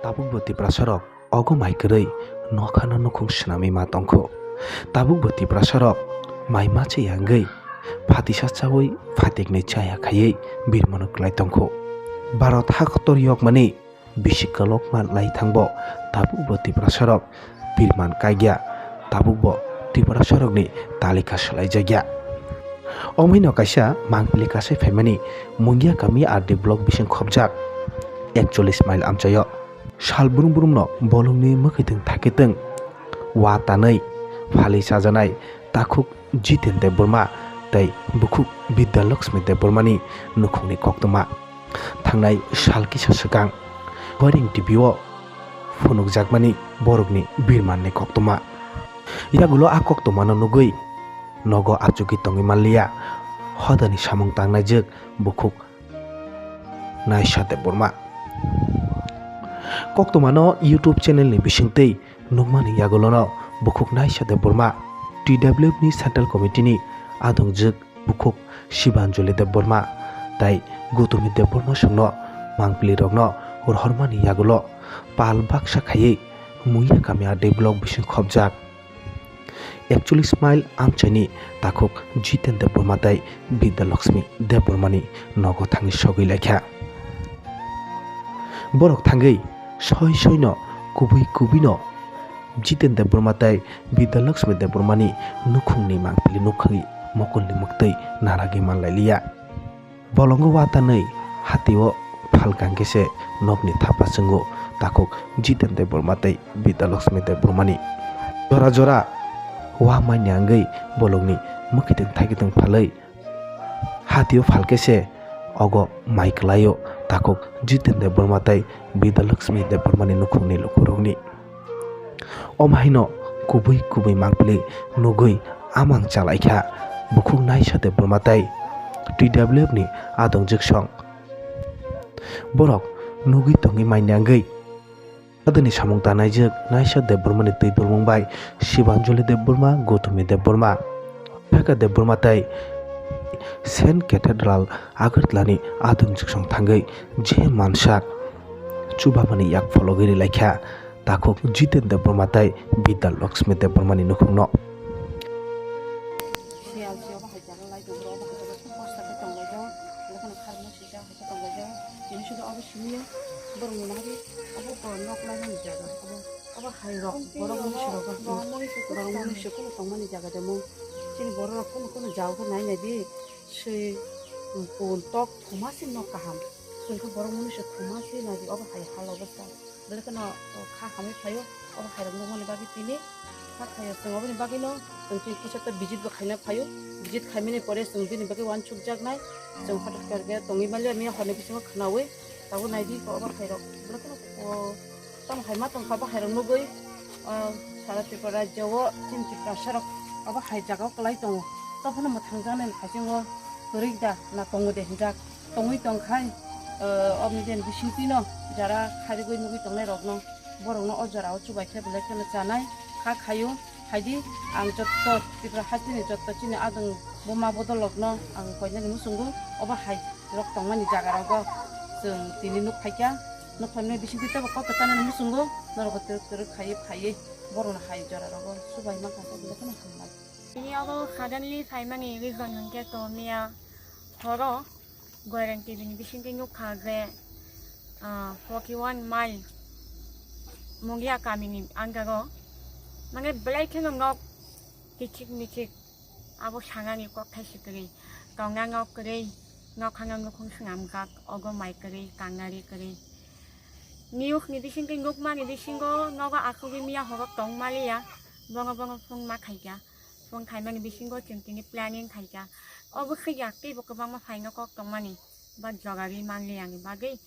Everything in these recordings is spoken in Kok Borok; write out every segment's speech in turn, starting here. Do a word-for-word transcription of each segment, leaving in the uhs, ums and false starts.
Tabukbo Tiprasarok ogo mai kwrwi nokhano nukhung swnamwi ma tongkho. Tabukbo Tiprasarok mai ma chaya wngwi phatisa chawi phatikni chaya khaiwi birmano klai tongkho. Bharat ha kotor yokmani bisi kolokma lai thangbo tabukbo Tiprasarok birman kaikya, tabukbo Tiprasarokni talika swlaijakya. Omwino kaisa mangpili kasai phaimani Mungia kami R D block bising khopjak ekchollis mile amchaio. Sal brum brumno bolongni mwkhwitwng thakwitwng wa tanwi phalwi chajanai takhuk Jiten Debbarma tei bukhuk Bidya Lakshmi Debbarmani nukhungni koktwma. Thangnai sal kisa swkang Waring T V o phunukjakmani borokni birmanni koktwma. Yagulo a koktwmano nugwi nogo achugwi tongwi manliya hodani samung tangnaijwk bukhuk Naisha Debbarma. Koktwmano YouTube channel ni bisingtwi nukmani yagulono bukhuk Naisha Debbarma, T W F ni Central Committee ni adongjwk bukhuk Shibanjali Debbarma tei Gotami Debbarma songno mangpili rokno rohormani yagulo pal baksa khaiwi Mungia kami R D block bising khopjak ekchollis mile amchaini takhuk Jiten Debbarma tei Bidya Lakshmi Debbarmani nogo thangwi sogwi laikha. Borok thangwi soi soino kubui kubuino Jiten Debbarma tei Bidya Lakshmi Debbarmani nukhungni mangpili nukhungwi mokolni mwktwi naragwi manlailiya. Bolongo wa tanwi hatio phalkang khe se nokni thapa chwngo takhuk Jiten Debbarma tei Bidya Lakshmi Debbarmani. Jora jora wa manya wngwi bolongni mwkhitwng thaikitwng phalwi hatio phalkhe se ogo mai kwlaio takhuk Jiten Debbarma tei Bidya Lakshmi Debbarmani nukhungni lukurokni. Omo haino kubui kubui mangpili nugwi amang chalaikha bukhuk Naisha Debbarma tei T W F ni adongjwk song. Borok nugwi tongwi manya wngwi adoni samung tanaijwk Naisha Debbarmani twi dulmung bai Shibanjali Debbarma, Gotami Debbarma, Bheka Debbarma tei Saint Cathedral Agartala ni adongjwk song thangwi je mansak chubamani yak phologwi rilaikha. Takhuk Jiten Debbarma tei Bidya Lakshmi Debbarmani nukhungno. Siyal se obo hai jaga lai tongo, obo hai jaga se poster khe tong lai jago, lekhano kharmo swijak hai khe tong lai jago. Tini sudu obo simi borok ni nahari obo bo nok lainani jaga, obo, obo hai rok borok mui sirok, borok mui sirok tongmani jaga de mo. Chini borok rok kunu kunu jaga khe nai nai di, swi, pun tok thuma se nok kaham. Chwng khe borok mui sirok thuma se nai di, obo hai hal obo sa. Belai kheno kha hamwi phaio, obo khairok nukmani bagwi tini kha khaio. Chwng oboni bagwino chwng tini kisa ta visit bo khaina phaio. Visit khaimani pore chwng bini bagwi uansukjaknai. Chwng hotok khe tongwi manliya miya horni bisingo khwnaui. Tabuk naidi obo khairok. Belai kheno, o, tamo hai ma tongkha obo khairok nugwi, o, sara Tripura rajyo o chini Tiprasarok obo hai jaga o kwlai tongo. Tophano mwthangjaknai hai chwng o kwrwi da na tongo de hinjak. Tongwi tongkhai, eh, oboni den bisingtwino jara kharigwi nugwi tongnai rokno, borokno o jorao chubai khe belai kheno chanai kha khaio. Haidi ang jotto Tripura hasteni jotto chini adong buma bodolrokno ang koinani muchungo obo hai rok tongmani jaga rogo chwng tini nuk phaikha. Nuk phaimani bisingtwi teibo kok kwchanani muchungo norokbo twrwk twrwk khaiwi phaiwi borokno hai jora rogo chubai mankha khe belai kheno hambai. Tini obo suddenly phaimani reason hwnkhe to miya horo Goirang T V ni bisingtwi nukha je, ah, forty one mile Mungia kamini under o, mane belai kheno nok kichik michik abo sanani kok thai si kwrwi, tongna nok kwrwi, nokhano nukhung swnamjak, ogo mai kwrwi, kangnari kwrwi. News ni bisingtwi nukmani bisingo nogo asugwi miya horo tong maliya, bongo bongo phone ma khaikha. Phone khaimani bisingo chwng tini planning khaikha. Obo swkya teibo kwbangma phaino kok tongmani, ba jogagwi manliyani bagwi.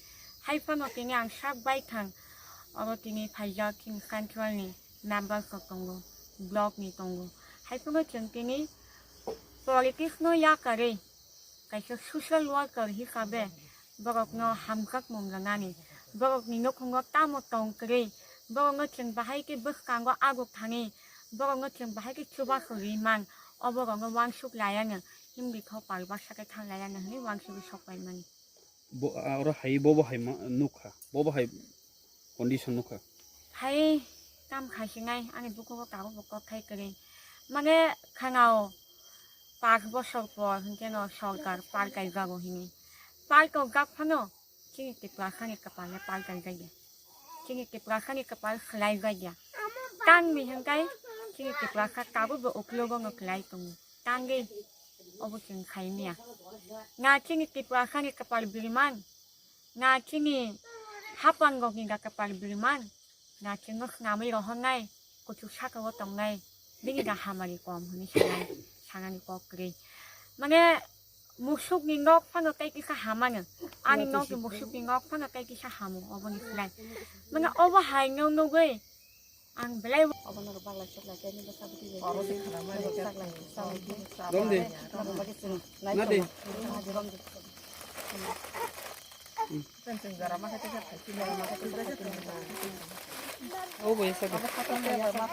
Haiphano tini ang sak baithang, oro tini phaijak chini central ni member rok tongo, block ni tongo. Haiphano chwng tini politics no yakarwi, kaisa social worker hisabe borokno hamjakmung rwnani, borokni nukhungo tamo tong kwrwi, borokno chwng bahai khe bwskango aguk thani, borokno chwng bahai khe chubachu rwi man, oborokno uansuk laiano, himdi kho pal baksa khe thang laiano hwnwi uansugwi sok paimani. Bo, a, oro hai bobo hai ma, nukha, bobo hai condition nukha. Hai kam khaisinai ani bukugo tabukbo kok khai kwrwi. Mane khangao pash bosor por hinkhe no sorkar park kaijago hinwi. Park kok jak phano chini Tiprasani kwpal le park kaijakya. Chini Tiprasani kwpal swlaijakya. Tangni hinkai chini Tiprasa tabukbo uklogo no kwlai tongo. Tangwi obo chwng khaimya. Na chini Tiprasani kwpal biriman. Na chini hapang rokni da kwpal biriman, na chwngno swnamwi rohornai, kuchuk sakao tongnai, bini da hamari kom hwnwi sanai, sanani kok kwrwi. Mane musukni nok phano tei kisa hamano, ani nokni musukni nok phano tei kisa hamo, oboni slai. Mane obo hai no nugwi, Ang belai obono rw bagla chwk lai khe nini bwsa bwtwi bai. Oro se khana mani chwk lai, chwk lai. Rom de. Rom de. Na de. Rom de. Fencing jora ma khe tesa phaisi, jora ma khe tesa phaisi. O bai sa de. Abo khatung le ma.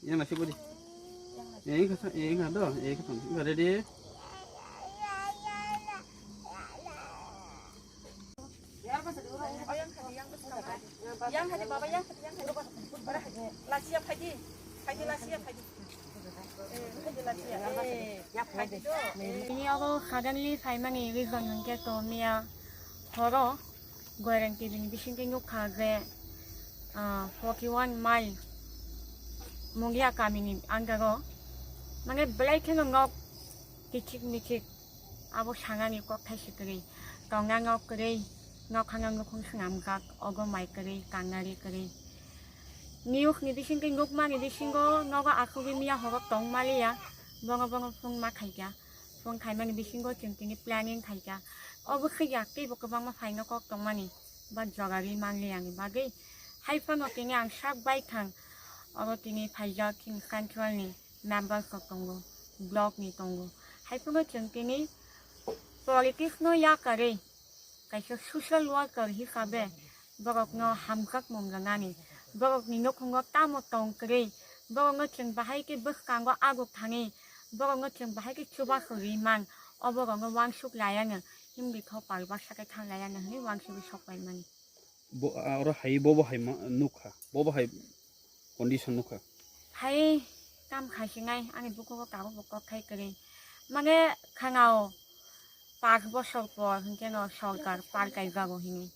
Yang nasi budi. Yang kasa, yang kado, yang kasa. Yang ready. Yang hadi baba, yang hadi, yang hadi. Lasia phaidi, phaidi lasia phaidi. Eh, phaidi lasia. Eh, phaidi do. Ini abo suddenly phaimani reason hwnkhe to miya horo Goirang T V ni bisingtwi nukha je, ah, forty one mile Mungia kamini andaro, mane belai kheno nok kichik michik abo sanani kok thaisi kwrwi, tongna nok kwrwi, nok hangno nukhung swnamjak, ogo mai kwrwi, kangnari kwrwi. News ni bisingtwi nukmani bisingo nogo asugwi miya horo tong maliya, bongo bongo phone ma khaikha. Phone khaimani bisingo chwng tini planning khaikha. Obo khwya teibo kwbangma phaino kok tongmani, ba jora ri manliyani bagwi. Haiphano tini ang sak baithang, oro tini phaijak chini central ni member rok tongo, block ni tongo. Haiphano chwng tini politics no yakarwi, kaisa social worker hisabe borokno hamjakmung rwnani, borokni nukhungo tamo tong kwrwi, borokno chwng bahai khe bwskango aguk thani, borokno chwng bahai khe chubachu ri man, o borokno uansuk laiano, himdi tho pal baksa khe thang laiano hwnwi uansugwi sok paimani. Bo, ah, oro hai bobo hai ma, nukha, bobo hai condition nukha. Hai kam khaisinai ani bukugo tabukbo kok khai kwrwi. Mane khangao pash bosor por hinkhe no sorkar park kaijago hinwi.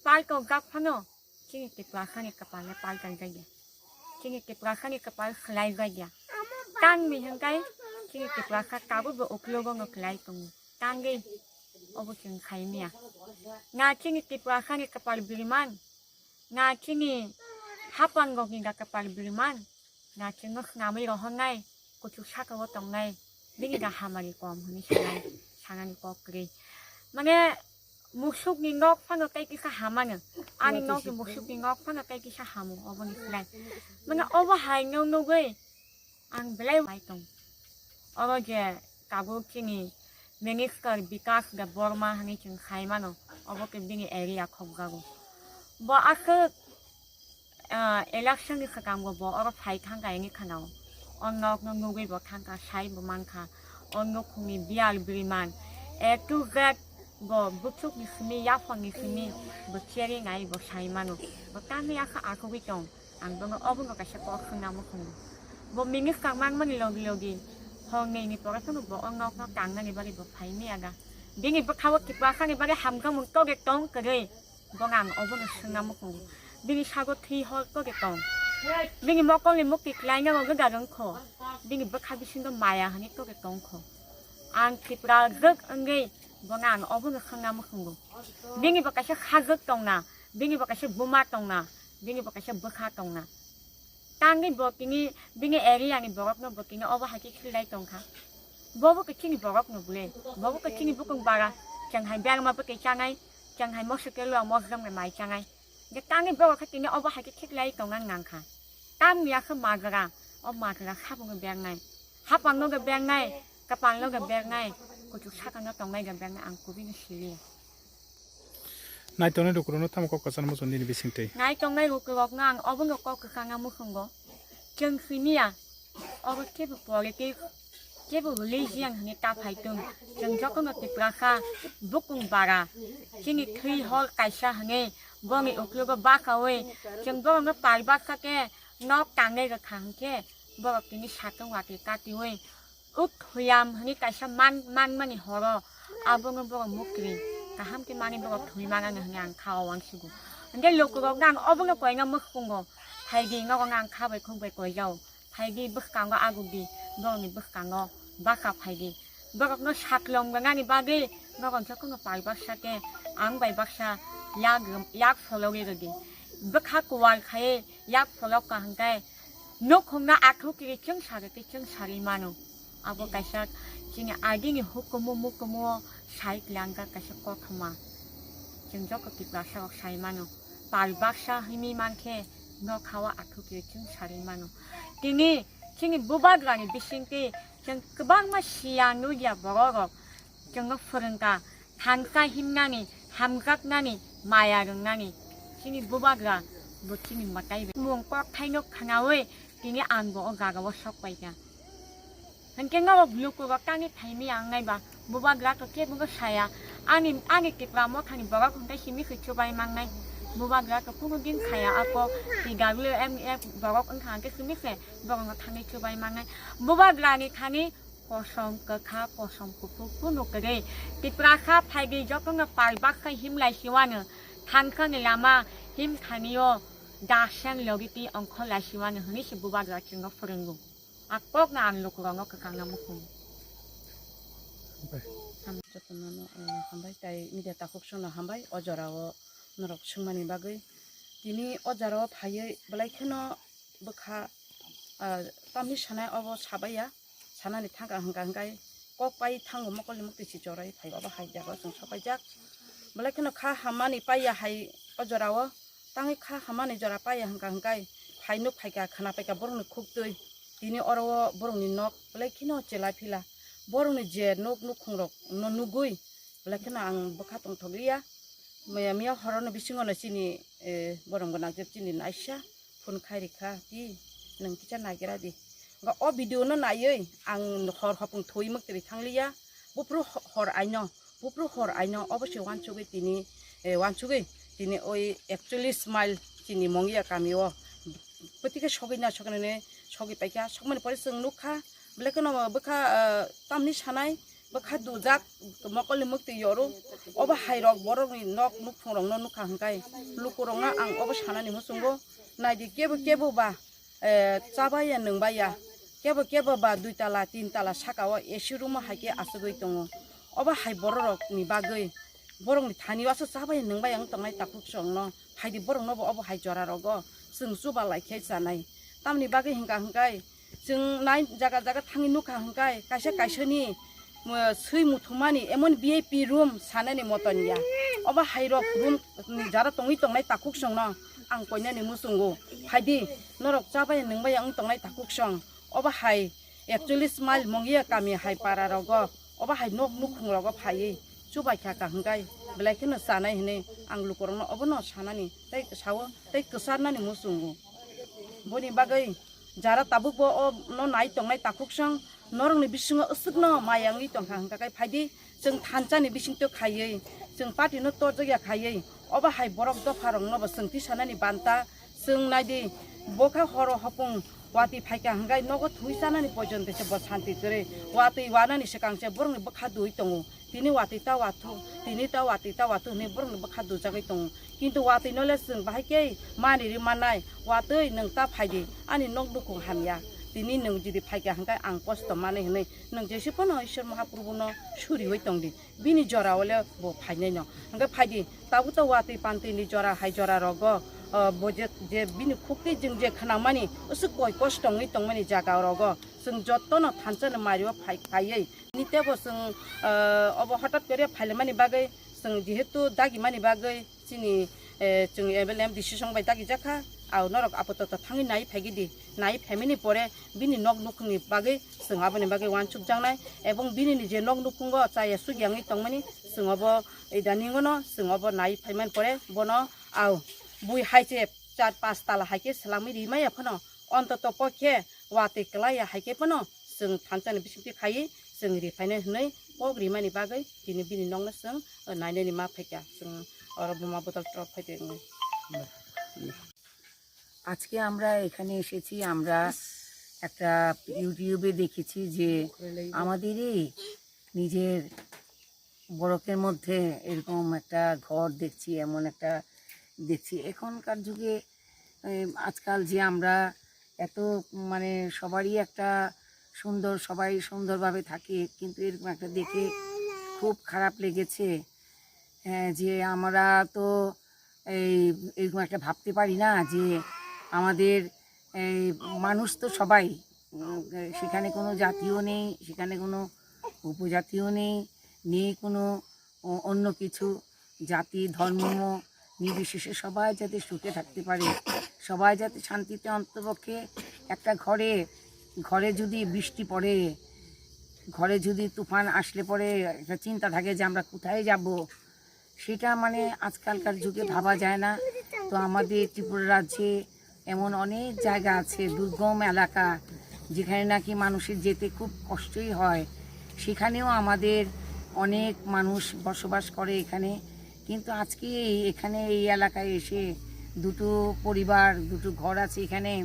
Park kok jak phano chini Tiprasani kwpal le park kaijakya. Chini Tiprasani kwpal swlaijakya. Tangni hinkai chini Tiprasa tabukbo uklogo no kwlai tongo. Tangwi obo chwng khaimya. Na chini Tiprasani kwpal biriman, na chini hapang rokni da kwpal biriman, na chwngno swnamwi rohornai, kuchuk sakao tongnai, bini da hamari kom hwnwi sanai, sanani kok kwrwi. Mane musukni nok phano tei kisa hamano, ani nokni musukni nok phano tei kisa hamo, oboni slai. Mane obo hai no nugwi, Ang belai bai tong. Oro je tabuk chini minister Bikas Debbarma hinwi chwng sai mano, obo khe bini area khokjago. Bo aswk, ah, election ni swkango bo oro phai thangkha hinwi khwnao. O nokno nugwi bo thangkha, sai bo mankha. O nukhungni biyal biriman A to Z bo buchukni simi, yaphangni simi bo cheri nai bo sai mano. Bo tamni aswk akhogwi tong. Ang bono obono kaisa kok swngna muchungo. Bo minister mangmani logi logi hor nini pore phano bo o nokno tangnani bagwi bo phai miya da. Bini bwkhao Tiprasani bagwi hamjakmung toge tong kwrwi. Bono ang obono swngna muchungo. Bini sago thwi hor toge tong. Bini mokolni mukti klaina bo gwda rwngkho. Bini bwkha bisingo maya hwnwi toge tongkho. Ang Tripura jwk wngwi bono ang obono swngna muchungo. Bini bo kaisa sajwk tongna, bini bo kaisa buma tongna, bini bo kaisa bwkha tongna. Tangwi bo tini bini area ni borokno bo tini obo hai khe khilai tongkha. Bobo khe chini borokno bwle, bobo khe chini bukung bara, chwng hai berma bwtwi chanai, chwng hai moso kelo mosjong bai mai chanai. Je tangwi borok khe tini obo hai khe khiklai tongna nangkha. Tamni ya khe majra, o majra sabungno bernai. Hapang no ge bernai, kapal no ge bernai, kuchuk sakang no tongnai ge bernai ang kubui no siliya. Naitongnai lukurokno tamo kok kwchangma chwng nini bisingtwi. Naitongnai lukurokno ang obono kok kwchangma muchungo. Chwng simiya, obo kebo politics, kebo religion hwnwi ta phai tong. Chwng jotono Tiprasa bukung bara, chini thwi hor kaisa hwnwi boni uklogo bachaui chwng borokno pal baksa khe nok tangnai rwkha hwnkhe borok tini satung watwi katiui uk thuyam hwnwi kaisa man, manmani horo abono borok mukri kaham khe manwi borok thwi mangano hwnwi ang kha-o uansugo. Hwnkhe lukurokno ang obono koina muchungo, phaidi norokno ang kha bai khuk bai koijao. Phaidi bwskango agukdi, borokni bwskango baka phaidi. Borokno saklom rwnani bagwi norok jotono pal baksa khe ang bai baksa yak, yak phologwi rwdi. Bwkha kuwal khai yak pholok kaham khe nukhungno athuk kiri chwng sari khe chwng sari mano. Abo kaisa chini agini hukumu mukumu sai twlangkha kaisa kothoma. Chwng joto Tiprasa rok sai mano. Pal baksa hwnwi mankhe nokha o athuk kiri chwng sari mano. Tini chini bubagrani bisingtwi chwng kwbangma siya nukya borok rok chwngno phwrwngkha, thansa himnani, hamjaknani, maya rwngnani. Chini bubagra bo chini mwtai bai mung kokthaino khwnaui tini ang bo o jaga o sok paikha. Hwnkhe norok lukurok tangwi phaimaya wngnai ba, bubagra to kebo wngkha saya. Ani, ani Tipra Mothani borok hwnkhe simi se chubai mangnai. Bubagra to kunu din khaya ako T W M F borok wngkha hwnkhe simi se borokno thangwi chubai mangnai. Bubagrani thani kosom kwkha, kosom kuphur kunu kwrwi. Tiprasa phaidi jotono pal baksa himlai siwano, thansa ni lama himthani o daseng logi twi ongkhorlai siwano hwnwi se bubagra chwngno phwrwngo. A kokno ang lukurokno kwchangna muchungo. Hambai. Ham-, jotono, eh, hambai tai media takhuk songno hambai o jorao norok swngmani bagwi. Tini o jorao phaiwi belai kheno bwkha, ah, tamni sanai obo sabaiya, sanani thangka hwnkha hwnkhe kok pai thango mokolni mukti si chorai phai obo hai jaga o chwng sopaijak. Belai kheno kha hammani paiya hai o jorao. Tangwi kha hamani jora paiya hwnkha hwnkhe phai nuk phaikha khwna paikha borokni khuktwi. Tini oro o borokni nok belai kheno chela phila. Borokni je nok nukhungrok no nugwi belai kheno ang bwkha tongthokliya. Maya miya horono bisingono chini, eh, borok gwnang je chini naisa phone khai rikha, "Di, nwng kisa naigra di." Hwnkhe o video no naiwi ang hor hopung thwi mwktwi thanglia. Buphuru ho-, hor aino. Buphuru hor aino obo se uansugwi tini, eh, uansugwi tini oi ekchollis mile chini Mongia kami o. Bwtike sogwi na soknani sogwi paikha, sokmani pore chwng nukha, belai kheno bwkha, eh, tamni sanai bwkha dujak mokolni mukti yoro. Obo hai rok borokni nok nukhung rokno nukha hwnkhe lukurokno ang obo sanani muchungo. Naidi kebo kebo ba eh, chabaiya nwngbaiya, kebo kebo ba dui tala, tin tala saka o A C room o hai khe achugwi tongo. Obo hai bororokni bagwi, borokni thani o aswk chabaiya nwngbaiya wng tongnai takhuk songno, phaidi borokno bo obo hai jora rogo chwng chuba lai khe chanai. Tamni bagwi hwnkha hwnkhe chwng nai jaga jaga thangwi nukha hwnkhe kaisa kaisani Mw-, swi muthumani emon V I P room sanani moton ya. Obo hai rok room ni jara tongwi tongnai takhuk songno ang koinani muchungo. Phaidi norok chabai nwngbaiya wng tongnai takhuk song. Obo hai ekchollis mile Mongia kami hai para rogo. Obo hai nok nukhung rogo phaiwi chubai kha ka hwnkhe belai kheno chanai hwnwi ang lukurokno obono sanani tei sao tei kwcharnani muchungo. Boni bagwi jara tabuk bo o no nai tongnai takhuk song. Norokni bisingo aswkno maya wngwi tongkha hwnkha khe phaidi, chwng thansa ni bisingtwi khaiwi, chwng party no torjakya khaiwi, obo hai borok dopha rokno bo chwng tisanani banta. Chwng naidi, bokha horo hopung watwi phaikha hwnkhe nogo thwi chanani pojon tei se bo santi kwrwi, watwi wanani swkang se borokni bwkha dui tongo. Tini watwi ta wathu, tini ta watwi ta wathu hwnwi borokni bwkha dujagwi tongo. Kintu watwi no le chwng bahai khe mani ri mannai, watwi nwng ta phaidi, ani nok nukhung hamya. Tini nwng jodi phaikha hwnkhe ang kosto manwi hwnwi nwng jesi phano Ishwar Mahaprabhu no suriwi tongdi. Bini jora o le bo phainai no. Hwnkhe phaidi, tabuk ta watwi pantwi ni jora hai jora rogo, o, bo je, je bini khukti jwng je khwnamani, aswk koi kosto wngwi tongmani jaga rogo, chwng jotono thansa ni mari o phai, phaiwi Ni tebo chwng, eh, obo hotat kore phailaimani bagwi chwng jehetu dagimani bagwi chini, eh, chwng M L A M D C song bai dagijakha, au norok apatot thangwi nai phaigidi. Nai phaimani pore bini nok nukhungni bagwi chwng aboni bagwi uansukjaknai, ebong bini ni je nok nukhungo chaya sugya wngwi tongmani, chwng obo idaningono chwng obo nai phaimani pore bono au bui hai se char pas tala hai khe swlangwi rimaya phano, ontoto pokhe watwi kwlaiya hai khe phano chwng thansa ni bisingtwi khaiwi chwng ri phainai hwnwi kok rimani bagwi tini bini nokno chwng nainani ma phaikha, chwng oro buma bodol trok phaidi wngwi. আজকে আমরা এখানে এসেছি, আমরা একটা YouTube-এ দেখেছি যে আমাদেরই নিজের ব্লকের মধ্যে এরকম একটা ঘর দেখছি, এমন একটা দেখছি। এখনকার যুগে, এ, আজকাল যে আমরা এত, মানে, সবারই একটা সুন্দর, সবাই সুন্দরভাবে থাকে, কিন্তু এরকম একটা দেখে খুব খারাপ লেগেছে। হ্যাঁ, যে আমরা তো এই, এরকম একটা ভাবতে পারি না যে আমাদের এই মানুষ তো সবাই, উম, সেখানে কোনো জাতিও নেই, সেখানে কোনো উপজাতিও নেই, নেই কোনো অ-, অন্য কিছু জাতি, ধর্ম নির্বিশেষে সবাই যাতে সুখে থাকতে পারে, সবাই যাতে শান্তিতে অন্ততপক্ষে একটা ঘরে, ঘরে যদি বৃষ্টি পড়ে, ঘরে যদি তুফান আসলে পরে একটা চিন্তা থাকে যে আমরা কোথায় যাব, সেটা মানে আজকালকার যুগে ভাবা যায় না। তো আমাদের ত্রিপুরা রাজ্যে এমন অনেক জায়গা আছে, দুর্গম এলাকা, যেখানে নাকি মানুষের যেতে খুব কষ্টই হয়, সেখানেও আমাদের অনেক মানুষ বসবাস করে এখানে। কিন্তু আজকে এই, এখানে এই এলাকায় এসে দুটো পরিবার, দুটো ঘর আছে এখানে,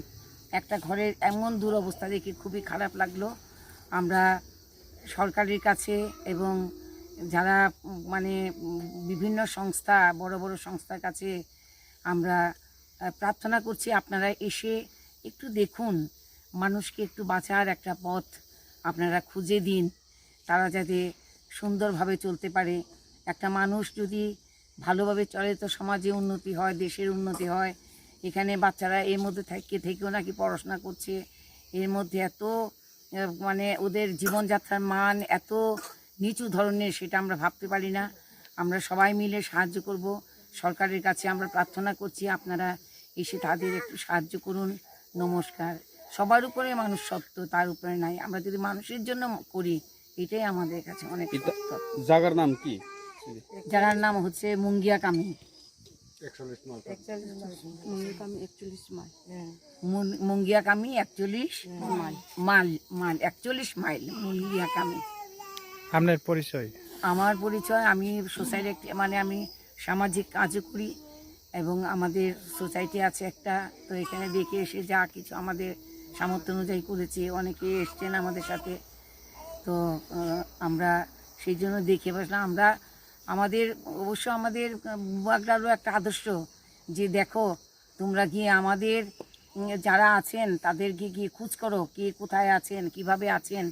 একটা ঘরের এমন দুরবস্থা দেখে খুবই খারাপ লাগলো। আমরা সরকারের কাছে এবং যারা, উম, মানে, উম, বিভিন্ন সংস্থা, বড় বড় সংস্থার কাছে আমরা, আহ, প্রার্থনা করছি, আপনারা এসে একটু দেখুন, মানুষকে একটু বাঁচার একটা পথ আপনারা খুঁজে দিন, তারা যাতে সুন্দরভাবে চলতে পারে। একটা মানুষ যদি ভালোভাবে চলে তো সমাজে উন্নতি হয়, দেশের উন্নতি হয়। এখানে বাচ্চারা এর মধ্যে থেকে থেকেও নাকি পড়াশোনা করছে, এর মধ্যে এত, আহ, মানে, ওদের জীবনযাত্রার মান এত নিচু ধরনের, সেটা আমরা ভাবতে পারি না। আমরা সবাই মিলে সাহায্য করব, সরকারের কাছে আমরা প্রার্থনা করছি, আপনারা এসে তাদের একটু সাহায্য করুন। নমস্কার। সবার উপরে মানুষ সত্য, তার উপরে নাই। আমরা যদি মানুষের জন্য করি, এটাই আমাদের কাছে অনেক এটা সত্য। জায়গার নাম কি? জায়গার নাম হচ্ছে মুঙ্গিয়া কামি। মুঙ্গিয়া কামি একচল্লিশ মাইল। মুন-, মুঙ্গিয়া কামি একচল্লিশ মাইল। মাইল, মাইল, একচল্লিশ মাইল মুঙ্গিয়া কামি। আপনার পরিচয়? আমার পরিচয়, আমি সোসাইটি, মানে, আমি সামাজিক কাজও করি এবং আমাদের সোসাইটি আছে একটা, তো এখানে দেখে এসে যা কিছু আমাদের সামর্থ্য অনুযায়ী করেছি। অনেকে এসছেন আমাদের সাথে, তো, আহ, আমরা সেই জন্য দেখে বসলাম। আমরা, আমাদের, অবশ্য আমাদের, আহ, বুবাগ্রারও একটা আদর্শ যে দেখো, তোমরা গিয়ে আমাদের, উম, যারা আছেন তাদেরকে গিয়ে খোঁজ করো, কে কোথায় আছেন, কিভাবে আছেন,